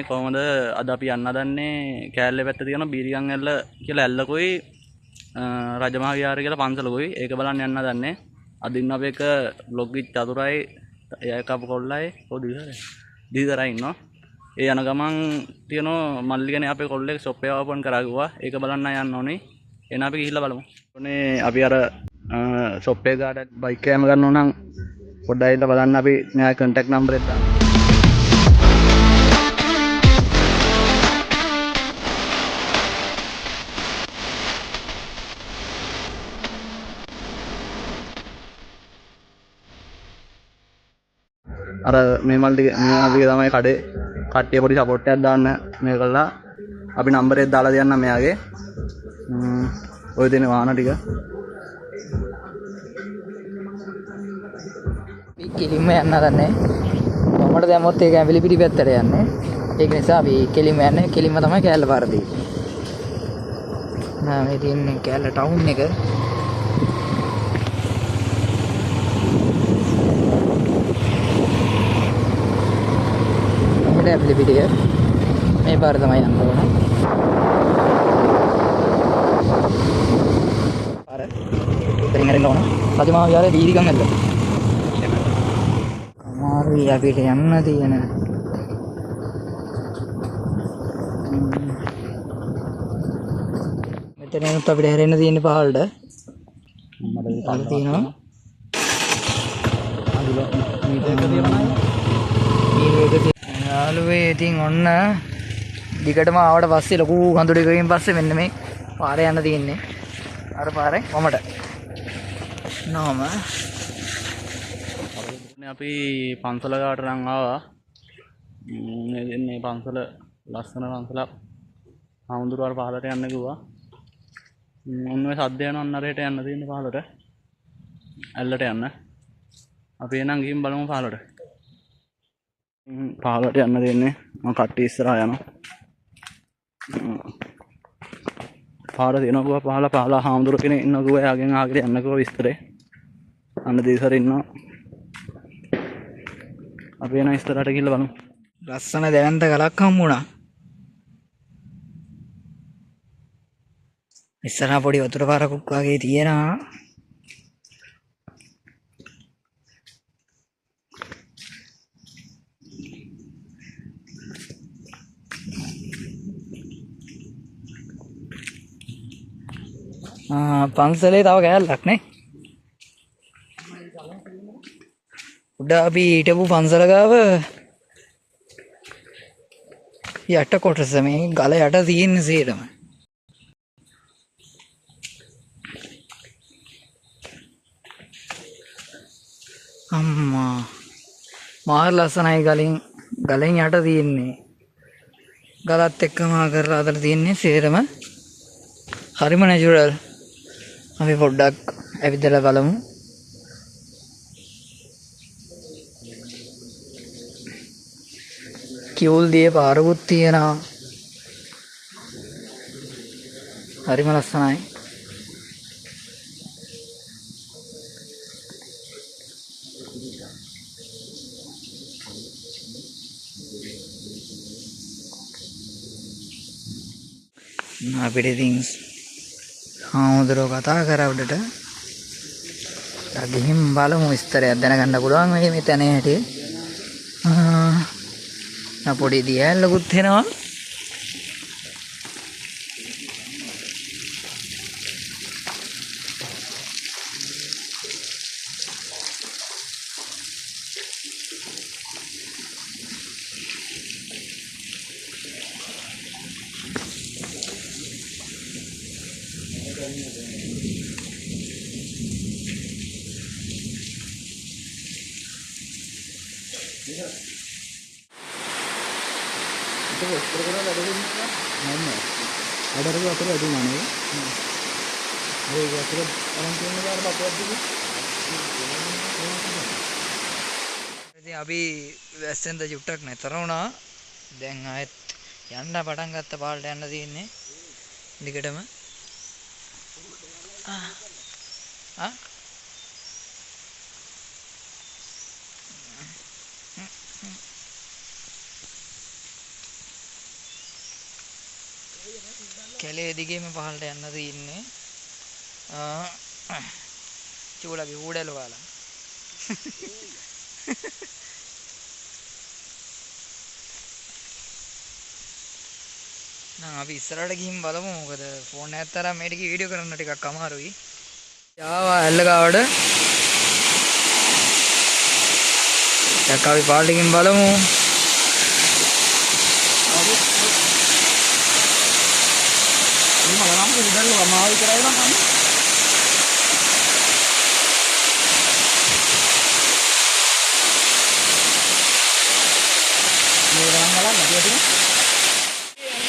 කොහමද අද අපි යන්න හදන්නේ කෑල්ලේ පැත්තේ තියෙන බීරිගම් ඇල්ල කියලා ඇල්ලකුයි රජමහා විහාරය කියලා පන්සලකුයි ඒක බලන්න යන්න හදන්නේ. අද ඉන්න අපි එක ව්ලොග් විත් චතුරයි එයා එක අප කොල්ලයි ඔව් දිවිසරයි ඉන්නවා. ඒ යන ගමන් තියෙනවා මල්ලි කෙනෙක් අපේ කොල්ලෙක් ෂොප් එක ඕපන් කරා කිව්වා. ඒක බලන්න යන්න ඕනේ. එහෙනම් අපි ගිහිල්ලා බලමු. ඔනේ අපි අර ෂොප් එක ගාට බයික් එකම ගන්න ඕන නම් පොඩ්ඩක් ඇවිල්ලා බලන්න අපි මෙයා කන්ටැක්ට් නම්බර් එක දාන්න. අර මේ මල් ටික මේ මල් ටික තමයි කඩේ කට්ටිය පොඩි සපෝට් එකක් දාන්න මේ කළා. අපි නම්බර් එක දාලා තියන්නම් මෙයාගේ. ඔය දෙන වාහන ටික. අපි කෙලින්ම යන්න හදන්නේ. වමට දැම්මොත් ඒක ඇඹිලිපිටි පැත්තට යන්නේ. ඒක නිසා අපි කෙලින්ම යන්නේ. කෙලින්ම තමයි කෑල්ල පාර තියෙන්නේ. නෑ මේ තියෙන්නේ කෑල්ල ටවුන් එක. ඇඹිලිපිටිය මේ පාර තමයි යන්න ඕන. පාර උතරින් හැරෙන්න ඕන. රජමහා විහාරයේ දීරිගම් ඇල්ල. අමාරුයි අපිට යන්න තියෙන. මෙතන එනොත් අපිට හැරෙන්න තියෙන්නේ පහළට. මට තියෙනවා. යාළුවේ ඉතින් ඔන්න දිගටම ආවට පස්සේ ලොකු කඳු ටිකකින් පස්සේ මෙන්න මේ පාරේ යන්න තියෙන්නේ. අර පාරේ වමට. නෝම අපි පන්සල ගාවට නම් ආවා. මේ දෙන්නේ පන්සල ලස්සන පන්සලක්. හාමුදුරුවෝ අර පහලට යන්න කිව්වා. ඔන්න ඔය සද්ද යනවා ඔන්න අරයට යන්න තියෙන්නේ පහලට. ඇල්ලට යන්න. අපි එහෙනම් ගිහින් බලමු පහලට. පහලට යන්න දෙන්නේ. මම කට්ටිය ඉස්සරහා යනවා. පාර තියෙනවා කිව්වා පහල පහල හාමුදුරුවෝ කෙනෙක් ඉන්නවා කිව්වා. එයාගෙන් අහගෙන යන්න කිව්වා විස්තරේ. අන්න දේසර ඉන්නවා. අපි එන ඉස්සරහට ගිහිල්ලා බලමු. ලස්සන දැවැන්ත ගලක් හම්බුණා. ඉස්සරහා පොඩි වතුර පාරකුත් වගේ තියෙනවා. පන්සලේ තව කෑල්ලක් නේ. උඩ අපි හිටපු පන්සල ගාව යට කොටස මේ ගල යට තියෙන සේරම. අම්මා මාර ලස්සනයි ගලින් ගලෙන් යට තියෙන්නේ. ගලත් එක්කම කරලා අතර තියෙන්නේ සේරම හරිම නැචරල්. අපි පොඩ්ඩක් ඇවිදලා බලමු. කිවුල් දියේ පාරකුත් තියෙනවා. හරිම ලස්සනයි. අපිට ඉතින් හාමුදුරුවෝ කතා කරා උඩට. ගිහින් බලමු විස්තරයක් දැනගන්න පුළුවන් වෙයි මේ තැනේ හැටි. පොඩි දියැලකුත් එනවා. ඉතින් අපි වැස්සෙන්ද චුට්ටක් නතර වුණා. දැන් ආයෙත් යන්න පටන් ගත්ත පාලට යන්න තියෙන්නේ දිගටම. ආ කැලේ දිගේම පහළට යන්න තියෙන්නේ. චූලගේ ඌඩැල වාලා. නම් අපි ඉස්සරහට ගිහින් බලමු. මොකද ෆෝන් එකත් තරම් මේ ටික වීඩියෝ කරන්න ටිකක් අමාරුයි. ආවා ඇල්ල ගාවට. ටිකක් අපි පහළට ගිහින් බලමු.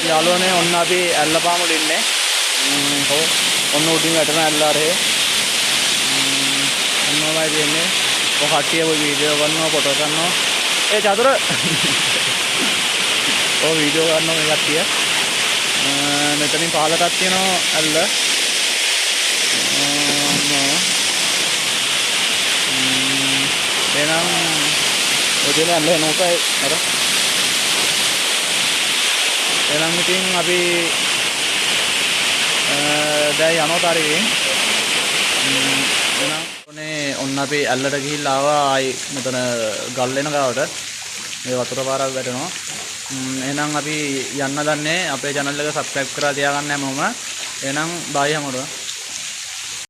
යාළුවනේ, ඔන්න අපි ඇල්ලපාමුල ඉන්නේ. ඔව්, ඔන්න උඩින් වැටෙන ඇල්ල අරහේ. ඔන්න ඔයයි තියෙන්නේ. ඔය කට්ටිය ඔය වීඩියෝ කරනවා, ෆොටෝ කරනවා. ඒ චතුර, ඔය වීඩියෝ කරනවා මේ කට්ටිය. මෙතනින් පහලටත් තියෙනවා ඇල්ල. එහෙනම් ඔය තියෙන ඇල්ල එනෝකයි අර. එහෙනම් ඉතින් අපි දැන් යනවා තාරිකෙන්. එහෙනම් ඔනේ ඔන්න අපි ඇල්ලට ගිහිල්ලා ආවා. ආයි මෙතන ගල් එන ගාවට මේ වතුර පාරක් වැටෙනවා. එහෙනම් අපි යන්න දන්නේ. අපේ channel එක subscribe කරලා තියාගන්න හැමෝම. එහෙනම් බයි හැමෝටම.